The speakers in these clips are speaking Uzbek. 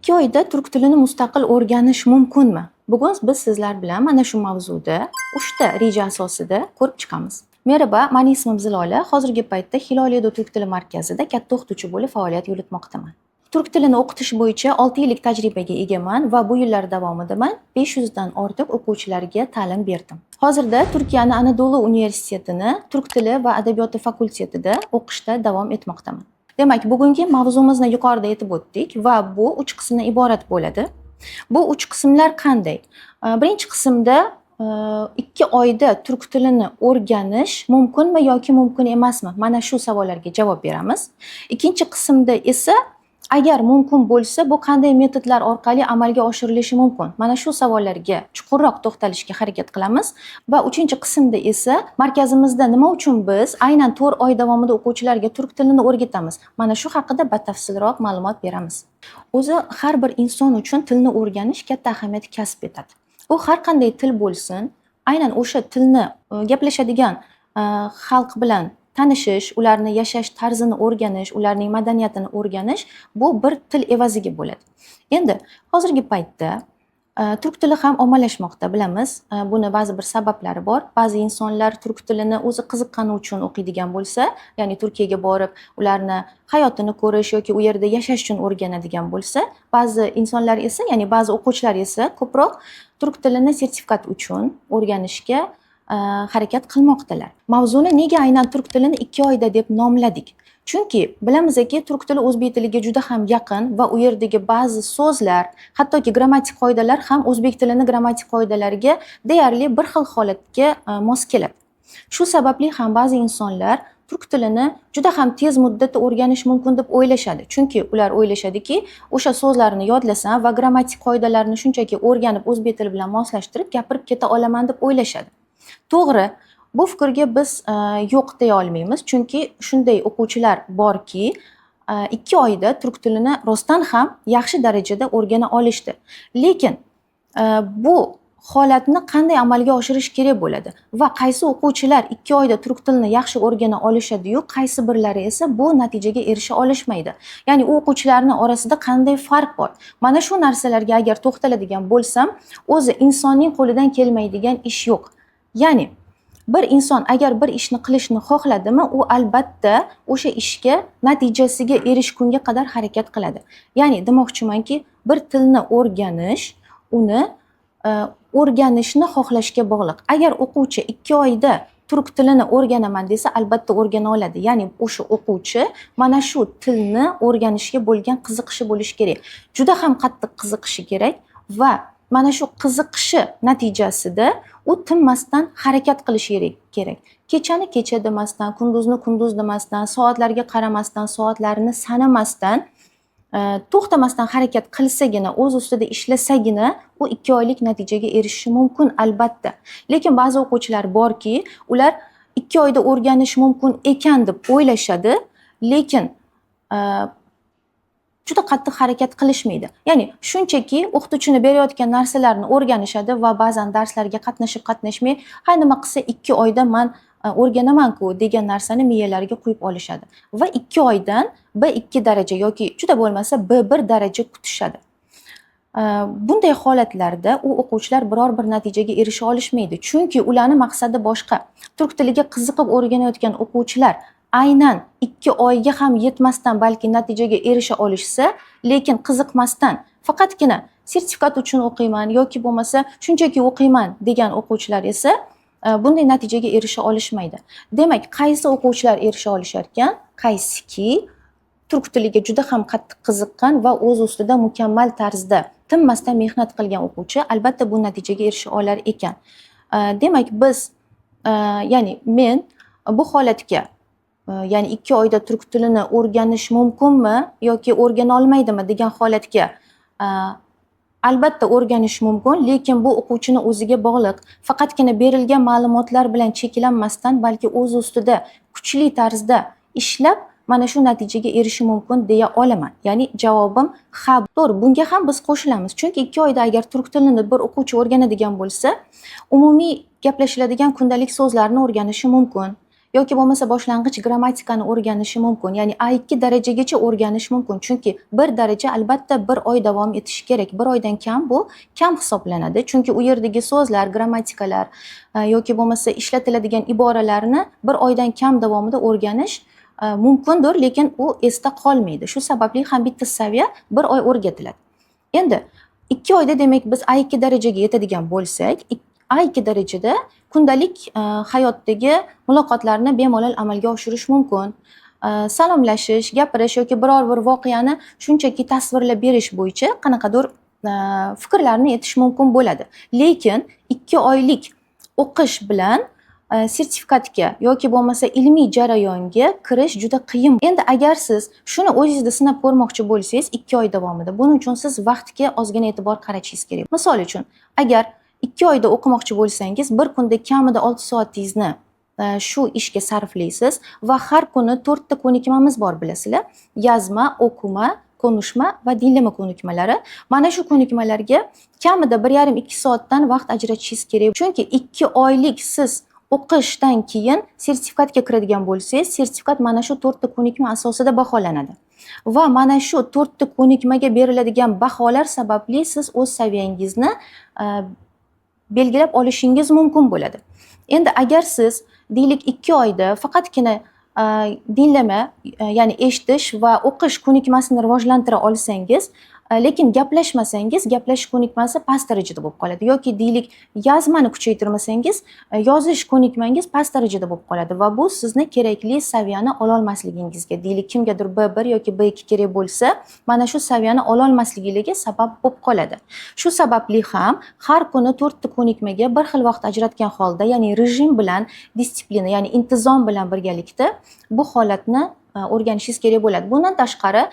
2 oyda turk tilini mustaqil o'rganish mumkinmi? Bugun biz sizlar bilan mana shu mavzuda uchta reja asosida ko'rib chiqamiz. Merhaba, mani ismim Zilola. Hozirgi paytda Hilol Edu Turk tili markazida katta o'qituvchi bo'lib faoliyat yuritmoqdaman. Turk tilini o'qitish bo'yicha 6 yillik tajribaga egaman va bu yillar davomida man 500 dan ortiq o'quvchilarga ta'lim berdim. Hozirda Turkiyani Anadolu universitetini turk tili va adabiyoti fakultetida o'qishda davom etmoqdaman. Demak, bugungi mavzumizni yuqorida aytib o'tdik va bu uch qismdan iborat bo'ladi. Bu uch qismlar qanday? Birinchi qismda 2 oyda turk tilini o'rganish mumkinmi yoki mumkin emasmi? Mana shu savollarga javob beramiz. Ikkinchi qismda esa, agar mumkin bo'lsa, bu qanday metodlar orqali amalga oshirilishi mumkin? Mana shu savollarga chuqurroq to'xtalishga harakat qilamiz va uchinchi qismda esa markazimizda nima uchun biz aynan 4 oy davomida o'quvchilarga turk tilini o'rgatamiz? Mana shu haqida batafsilroq ma'lumot beramiz. O'zi har bir inson uchun tilni o'rganish katta ahamiyat kasb etadi. U har qanday til bo'lsin, aynan o'sha tilni gaplashadigan xalq bilan tanishish, ularni yashash tarzini o'rganish, ularning madaniyatini o'rganish bu bir til evaziga bo'ladi. Endi hozirgi paytda turk tili ham ommalashmoqda, bilamiz. Buni ba'zi bir sabablari bor. Ba'zi insonlar turk tilini o'zi qiziqqani uchun o'qiydigan bo'lsa, ya'ni Turkiyaga borib, ularni hayotini ko'rish yoki u yerda yashash uchun o'rganadigan bo'lsa, ba'zi insonlar esa, ya'ni ba'zi o'quvchilar esa ko'proq turk tilini sertifikat uchun o'rganishga harakat qilmoqdalar. Mavzuni nega aynan turk tilini 2 oyda deb nomladik? Chunki bilamizki, turk tili o'zbek tiliga juda ham yaqin va u yerdagi ba'zi so'zlar, hattoki grammatik qoidalar ham o'zbek tilini grammatik qoidalariga deyarli bir xil holatga mos keladi. Shu sababli ham ba'zi insonlar turk tilini juda ham tez muddatda o'rganish mumkin deb o'ylashadi. Chunki ular o'ylashadiki, o'sha so'zlarni yodlasam va grammatik qoidalarni shunchaki o'rganib, o'zbek tili bilan moslashtirib gapirib keta olaman deb o'ylashadi. To'g'ri, bu fikrga biz yo'q deya olmaymiz, chunki shunday o'quvchilar borki, 2 oyda turk tilini rostdan ham yaxshi darajada o'rgana olishdi. Lekin bu holatni qanday amalga oshirish kerak bo'ladi va qaysi o'quvchilar 2 oyda turk tilini yaxshi o'rgana olishadiyu, qaysi birlari esa bu natijaga erisha olishmaydi? Ya'ni u o'quvchilarni orasida qanday farq bor? Mana shu narsalarga agar to'xtaladigan bo'lsam, o'zi insonning qo'lidan kelmaydigan ish yo'q. Ya'ni bir inson agar bir ishni qilishni xohladimi, u albatta o'sha ishga natijasiga erishgunga qadar harakat qiladi. Ya'ni demoqchimanki, bir tilni o'rganish uni o'rganishni xohlashga bog'liq. Agar o'quvchi 2 oyda turk tilini o'rganaman desa, albatta o'rgana oladi. Ya'ni o'sha o'quvchi mana shu tilni o'rganishga bo'lgan qiziqishi bo'lishi kerak, juda ham qattiq qiziqishi kerak va mana shu qiziqishi natijasida u tinmasdan harakat qilishi kerak. Kechani kecha demasdan, kunduzni kunduz demasdan, soatlarga qaramasdan, soatlarni sanamasdan, to'xtamasdan harakat qilsagina, o'z ustida ishlasagina, u 2 oylik natijaga erishishi mumkin albatta. Lekin ba'zi o'quvchilar borki, ular 2 oyda o'rganish mumkin ekan deb o'ylashadi, lekin juda qattiq harakat qilishmaydi. Ya'ni shunchaki o'qituvchini berayotgan narsalarni o'rganishadi va ba'zan darslarga qatnashib qatnashmay, ha, nima qilsa 2 oyda man o'rganamanku degan narsani miyalariga quyib olishadi va 2 oydan B2 daraja yoki juda bo'lmasa B1 daraja kutishadi. Bunday holatlarda u o'quvchilar biror bir natijaga erisha olishmaydi, chunki ularni maqsadi boshqa. Turk tiliga qiziqib o'rganayotgan o'quvchilar aynan 2 oyga ham yetmasdan balki natijaga erisha olishsa, lekin qiziqmasdan, faqatgina sertifikat uchun o'qiyman yoki bo'lmasa shunchaki o'qiyman degan o'quvchilar esa bunday natijaga erisha olishmaydi. Demak, qaysi o'quvchilar erisha olishar ekan? Qaysiki turk tiliga juda ham qattiq qiziqqan va o'z ustida mukammal tarzda tinmasdan mehnat qilgan o'quvchi albatta bu natijaga erisha olar ekan. Demak, biz ya'ni men bu holatga, ya'ni 2 oyda turk tilini o'rganish mumkinmi yoki o'rgana olmaydimi degan holatga, albatta o'rganish mumkin, lekin bu o'quvchini o'ziga bog'liq. Faqatgina berilgan ma'lumotlar bilan cheklanmasdan, balki o'z ustida kuchli tarzda ishlab, mana shu natijaga erishishi mumkin deya olaman. Ya'ni javobim ha. To'g'ri, bunga ham biz qo'shilamiz, chunki 2 oyda agar turk tilini bir o'quvchi o'rganadigan bo'lsa, umumiy gaplashiladigan kundalik so'zlarni o'rganishi mumkin. Yoki bo'lmasa boshlang'ich grammatikani o'rganishi mumkin, ya'ni A2 darajagacha o'rganish mumkin. Chunki bir daraja albatta bir oy davom etishi kerak. Bir oydan kam bu kam hisoblanadi. Chunki u yerdagi so'zlar, grammatikalar yoki bo'lmasa ishlatiladigan iboralarni bir oydan kam davomida o'rganish mumkindir, lekin u esda qolmaydi. Shu sababli ham bitta saviya bir oy o'rgatiladi. Endi 2 oyda, demak, biz A2 darajaga yetadigan bo'lsak, A2 darajada kundalik hayotdagi muloqotlarni bemalol amalga oshirish mumkin. Salomlashish, gapirish yoki biror bir voqeani shunchaki tasvirlab berish bo'yicha qanaqadir fikrlarni aytish mumkin bo'ladi. Lekin 2 oylik o'qish bilan sertifikatga yoki bo'lmasa ilmiy jarayonga kirish juda qiyin. Endi agar siz shuni o'zingizda sinab ko'rmoqchi bo'lsangiz 2 oy davomida, buning uchun siz vaqtga ozgina e'tibor qaratishingiz kerak. Misol uchun, agar 2 oyda o'qimoqchi bo'lsangiz, bir kunda kamida 6 soatingizni shu ishga sarflaysiz va har kuni 4 ta ko'nikmamiz bor, bilasizlar. Yazma, okuma, konuşma va dinlama ko'nikmalari. Mana shu ko'nikmalarga kamida 1,5-2 soatdan vaqt ajratishingiz kerak. Chunki 2 oylik siz o'qishdan keyin sertifikatga kiradigan bo'lsangiz, sertifikat mana shu 4 ta ko'nikma asosida baholanadi. Va mana shu 4 ta ko'nikmaga beriladigan baholar sababli siz o'z saviyangizni belgilab olishingiz mumkin bo'ladi. Endi agar siz, deylik, 2 oyda faqatgina dinlama, ya'ni eshitish va o'qish ko'nikmasini rivojlantira olsangiz, lekin gaplashmasangiz, gaplashish ko'nikmasi past darajada bo'lib qoladi. Yoki, deylik, yazmani kuchaytirmasangiz, yozish ko'nikmangiz past darajada bo'lib qoladi va bu sizni kerakli saviyani ololmasligingizga, deylik, kimgadir B1 yoki B2 kerak bo'lsa, mana shu saviyani ololmasligiga sabab bo'lib qoladi. Shu sababli ham har kuni 4 ta ko'nikmaga bir xil vaqt ajratgan holda, ya'ni rejim bilan, дисциплина, ya'ni intizom bilan birgalikda bu holatni o'rganishingiz kerak bo'ladi. Bundan tashqari,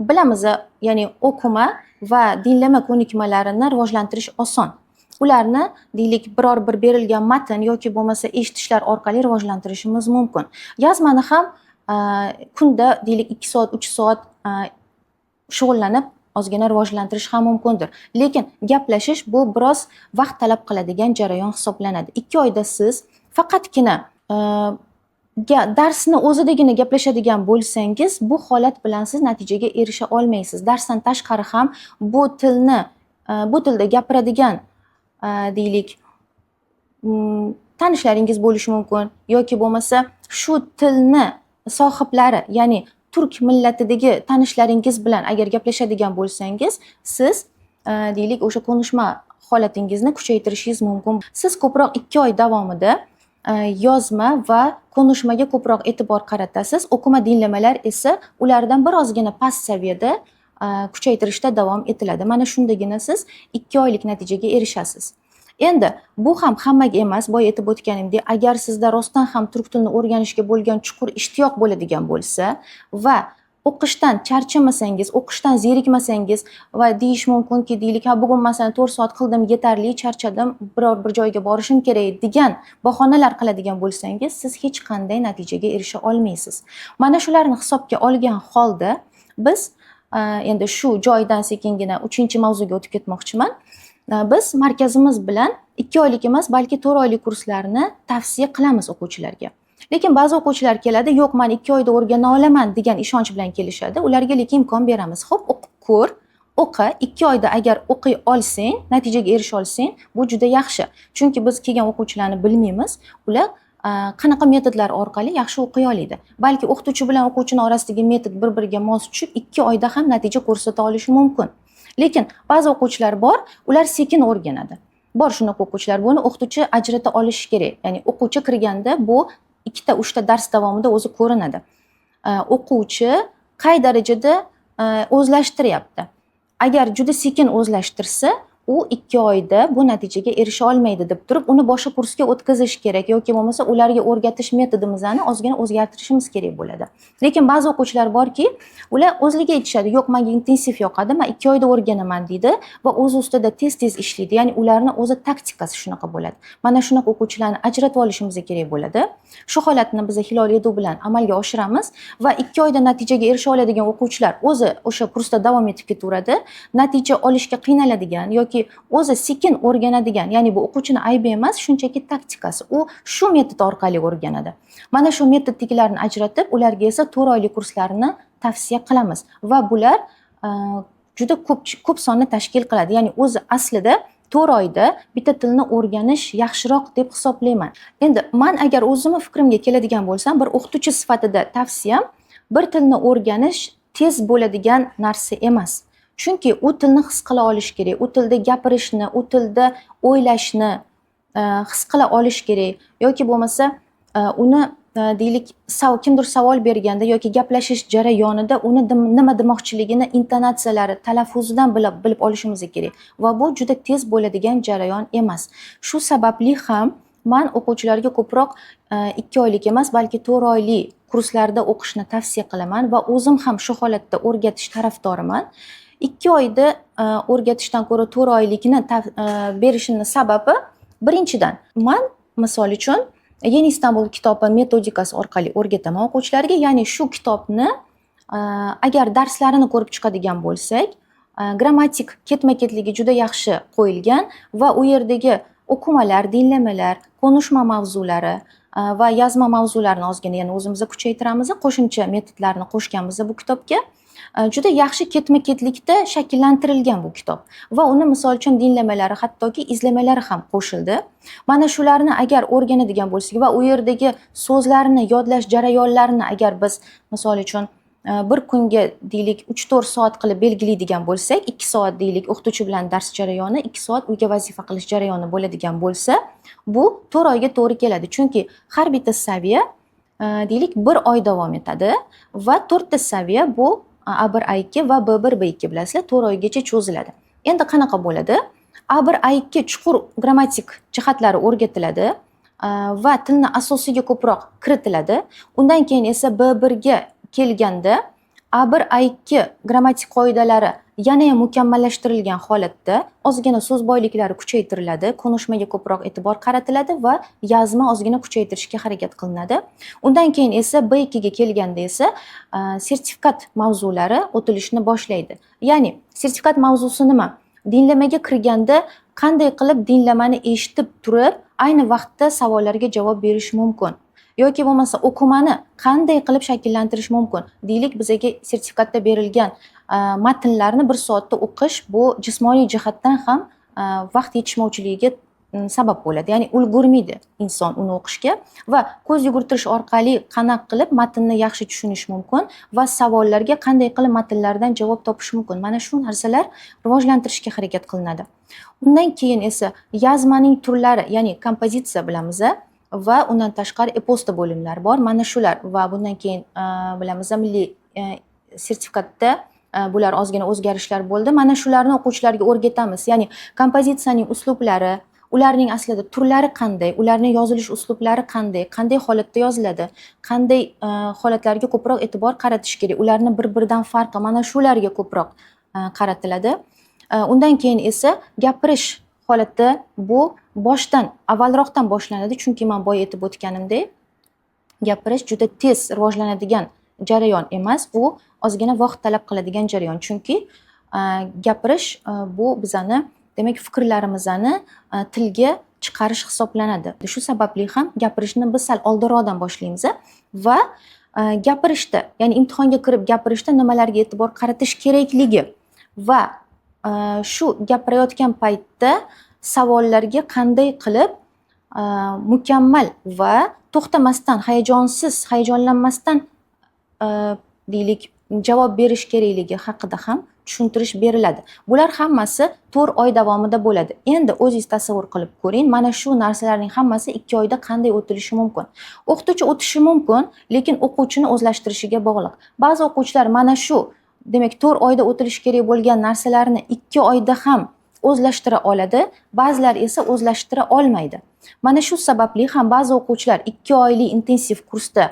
bilamiz, ya'ni okuma va dinlama ko'nikmalarini rivojlantirish oson. Ularni, deylik, biror bir berilgan matn yoki bo'lmasa eshitishlar orqali rivojlantirishimiz mumkin. Yazmani ham kunda, deylik, 2 soat, 3 soat shug'ullanib ozgina rivojlantirish ham mumkindir. Lekin gaplashish bu biroz vaqt talab qiladigan jarayon hisoblanadi. 2 oyda siz faqatgina darsni o'zidagina gaplashadigan bo'lsangiz, bu holat bilan siz natijaga erisha olmaysiz. Darsdan tashqari ham bu tilni, bu tilda gapiradigan, deylik, tanishlaringiz bo'lishi mumkin yoki bo'lmasa shu tilni sohiblari, ya'ni turk millatidagi tanishlaringiz bilan agar gaplashadigan bo'lsangiz, siz, deylik, o'sha konuşma holatingizni kuchaytirishingiz mumkin. Siz ko'proq 2 oy davomida yozma va konuşmaga ko'proq e'tibor qaratasiz. Okuma, dinlamalar esa ulardan birozgina past saviyada kuchaytirishda davom etiladi. Mana shundagina siz 2 oylik natijaga erishasiz. Endi bu ham hammaga emas, boya aytib o'tganimdek, agar sizda rostdan ham turk tilini o'rganishga bo'lgan chuqur ishtiyoq bo'ladigan bo'lsa va o'qishdan charchamasangiz, o'qishdan zerikmasangiz va deyish mumkinki, deylik, ha, bugun masalan 4 soat qildim, yetarli, charchadim, biror bir joyga borishim kerak degan bahonalar qiladigan bo'lsangiz, siz hech qanday natijaga erisha olmaysiz. Mana shularni hisobga olgan holda biz endi shu joydan sekingina 3-mavzuga o'tib ketmoqchiman. Biz markazimiz bilan 2 oylik emas, balki 4 oylik kurslarni tavsiya qilamiz o'quvchilarga. Lekin ba'zi o'quvchilar keladi, yo'q, men 2 oyda o'rgana olaman degan ishonch bilan kelishadi. Ularga lekin imkon beramiz. Xo'p, o'qib ko'r, o'qi, 2 oyda agar o'qiy olsang, natijaga erisha olsang, bu juda yaxshi. Chunki biz kelgan o'quvchilarni bilmaymiz, ular qanaqa metodlar orqali yaxshi o'qiy oladi. Balki o'qituvchi bilan o'quvchini orasidagi metod bir-biriga mos tushib, 2 oyda ham natija ko'rsata olishi mumkin. Lekin ba'zi o'quvchilar bor, ular sekin o'rganadi. Bor shunaqa o'quvchilar, buni o'qituvchi ajrata olishi kerak. Ya'ni o'quvchi kirganda bu 2ta, 3ta dars davomida o'zi ko'rinadi. O'quvchi qay darajada o'zlashtiryapti. Agar juda sekin o'zlashtirsa, u 2 oyda bu natijaga erisha olmaydi deb turib, uni boshqa kursga o'tkazish kerak yoki bo'lmasa ularga o'rgatish metodimizni ozgina o'zgartirishimiz kerak bo'ladi. Lekin ba'zi o'quvchilar borki, ular o'zligi aytishadi, yo'q, menga intensiv yoqadi, men 2 oyda o'rganaman deydi va o'zi ustida tez-tez ishlaydi. Ya'ni ularni o'zi taktikasi shunaqa bo'ladi. Mana shunaqa o'quvchilarni ajratib olishimiz kerak bo'ladi. Shu holatni biz Hilol Edu bilan amalga oshiramiz va 2 oyda natijaga erisha oladigan o'quvchilar o'zi o'sha kursda davom etib ketaveradi. Natija olishga qiynaladigan yoki Yoki o'zi sekin o'rganadigan, ya'ni bu o'quvchini aybi emas, shunchaki taktikasi, u shu metod orqali o'rganadi. Mana shu metoddagilarni ajratib, ularga esa 4 oylik kurslarni tavsiya qilamiz va bular juda ko'p, ko'p sonni tashkil qiladi. Ya'ni o'zi aslida 4 oyda bitta tilni o'rganish yaxshiroq deb hisoblayman. Endi man agar o'zimni fikrimga keladigan bo'lsam, bir o'qituvchi sifatida tavsiyam: bir tilni o'rganish tez bo'ladigan narsa emas, chunki u tilni his qila olish kerak, u tilda gapirishni, u tilda o'ylashni his qila olish kerak yoki bo'lmasa uni deylik, kimdir savol berganda yoki gaplashish jarayonida uni nima demoqchiligini intonatsiyalari, talaffuzidan bilib olishimiz kerak va bu juda tez bo'ladigan jarayon emas. Shu sababli ham man o'quvchilarga ko'proq 2 oylik emas, balki 4 oylik kurslarda o'qishni tavsiya qilaman va o'zim ham shu holatda o'rgatish tarafdoriman. 2 oyda o'rgatishdan ko'ra 4 oylikni berishimni sababi, birinchidan, man misol uchun Yeni Istanbul kitobi metodikasi orqali o'rgataman o'quvchilarga. Ya'ni shu kitobni agar darslarini ko'rib chiqadigan bo'lsak, grammatik ketma ketligi juda yaxshi qo'yilgan va u yerdagi okumalar, dinlamalar, konuşma mavzulari va yazma mavzularini ozgina yana o'zimiz kuchaytiramiz, qo'shimcha metodlarni qo'shganmiz bu kitobga. Juda yaxshi ketma ketlikda shakllantirilgan bu kitob va uni misol uchun dinlamalari, hattoki izlamalari ham qo'shildi. Mana shularni agar o'rganadigan bo'lsak va u yerdagi so'zlarni yodlash jarayonlarini agar biz misol uchun bir kunga, deylik, 3-4 soat qilib belgilaydigan bo'lsak, 2 soat, deylik, o'qituvchi bilan dars jarayoni, 2 soat uyga vazifa qilish jarayoni bo'ladigan bo'lsa, bu 4 oyga to'g'ri keladi, chunki har bitta saviya deylik, bir oy davom etadi va to'rtta saviya, bu A1, A2 va B1, B2, bilasizlar, 4 oygacha cho'ziladi. Endi qanaqa bo'ladi? A1, A2 chuqur grammatik jihatlari o'rgatiladi va tilni asosiga ko'proq kiritiladi. Undan keyin esa B1ga kelganda A1, A2 grammatik qoidalari yanayam mukammallashtirilgan holatda, ozgina so'z boyliklari kuchaytiriladi, konuşmaga ko'proq e'tibor qaratiladi va yazma ozgina kuchaytirishga harakat qilinadi. Undan keyin esa B2ga kelganda esa sertifikat mavzulari o'tilishni boshlaydi. Ya'ni sertifikat mavzusi nima? Dinlamaga kirganda qanday qilib dinlamani eshitib turib, ayni vaqtda savollarga javob berish mumkin yoki bo'lmasa o'qimani qanday qilib shakllantirish mumkin? Deylik, bizaga sertifikatda berilgan matnlarni bir soatda o'qish, bu jismoniy jihatdan ham vaqt yetishmovchiligiga sabab bo'ladi, ya'ni ulgurmaydi inson uni o'qishga. Va ko'z yugurtirish orqali qanaqa qilib matnni yaxshi tushunish mumkin va savollarga qanday qilib matnlardan javob topish mumkin, mana shu narsalar rivojlantirishga harakat qilinadi. Undan keyin esa yazmaning turlari, ya'ni kompozitsiya bilamiz va undan tashqari e-posta bo'limlari bor, mana shular. Va bundan keyin bilamiz, milliy sertifikatda bular ozgina o'zgarishlar bo'ldi. Mana shularni o'quvchilarga o'rgatamiz, ya'ni kompozitsiyaning uslublari, ularning aslida turlari qanday, ularning yozilish uslublari qanday, qanday holatda yoziladi, qanday holatlarga ko'proq e'tibor qaratish kerak, ularni bir biridan farqi, mana shularga ko'proq qaratiladi. Undan keyin esa gapirish holatda, bu boshdan, avvalroqdan boshlanadi, chunki man boya aytib o'tganimdek, gapirish juda tez rivojlanadigan jarayon emas, u ozgina vaqt talab qiladigan jarayon, chunki gapirish bu bizani, demak, fikrlarimizni tilga chiqarish hisoblanadi. Shu sababli ham gapirishni biz sal oldinroqdan boshlaymiz va gapirishda, ya'ni imtihonga kirib gapirishda nimalarga e'tibor qaratish kerakligi va shu gapirayotgan paytda savollarga qanday qilib mukammal va to'xtamasdan, hayajonsiz, hayajonlanmasdan deylik, javob berish kerakligi haqida ham tushuntirish beriladi. Bular hammasi 4 oy davomida bo'ladi. Endi o'zingiz tasavvur qilib ko'ring, mana shu narsalarning hammasi 2 oyda qanday o'tilishi mumkin? O'qituvchi o'tishi mumkin, lekin o'quvchini o'zlashtirishiga bog'liq. Ba'zi o'quvchilar mana shu, demak, 4 oyda o'tilishi kerak bo'lgan narsalarni 2 oyda ham o'zlashtira oladi, ba'zilar esa o'zlashtira olmaydi. Mana shu sababli ham ba'zi o'quvchilar 2 oylik intensiv kursda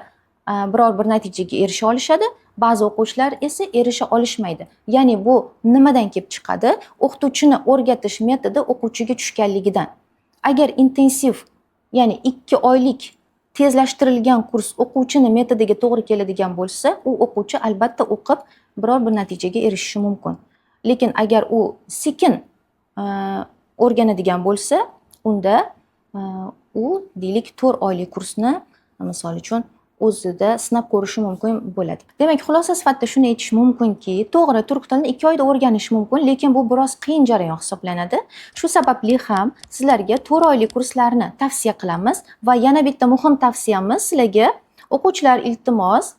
biror bir natijaga erisha olishadi, ba'zi o'quvchilar esa erisha olishmaydi. Ya'ni bu nimadan kelib chiqadi? O'qituvchini o'rgatish metodi o'quvchiga tushganligidan. Agar intensiv, ya'ni 2 oylik tezlashtirilgan kurs o'quvchini metodiga to'g'ri keladigan bo'lsa, u o'quvchi albatta o'qib, biror bir natijaga erishishi mumkin. Lekin agar u sekin o'rganadigan bo'lsa, unda u, deylik, 4 oylik kursni, misol uchun, o'zida sinab ko'rishi mumkin bo'ladi. Demak, xulosa sifatida shuni aytish mumkinki, to'g'ri, turk tilini 2 oyda o'rganish mumkin, lekin bu biroz qiyin jarayon hisoblanadi. Shu sababli ham sizlarga 4 oylik kurslarni tavsiya qilamiz va yana bitta muhim tavsiyamiz sizlarga: o'quvchilar, iltimos,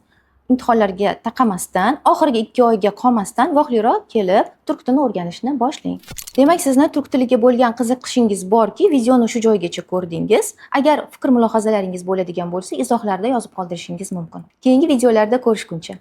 imtihonlarga taqamasdan, oxirgi 2 oyga qolmasdan, vaqtliroq kelib turk tilini o'rganishni boshlang. Demak, sizni turk tiliga bo'lgan qiziqishingiz borki, videoni shu joygacha ko'rdingiz. Agar fikr mulohazalaringiz bo'ladigan bo'lsa, izohlarda yozib qoldirishingiz mumkin. Keyingi videolarda ko'rishguncha.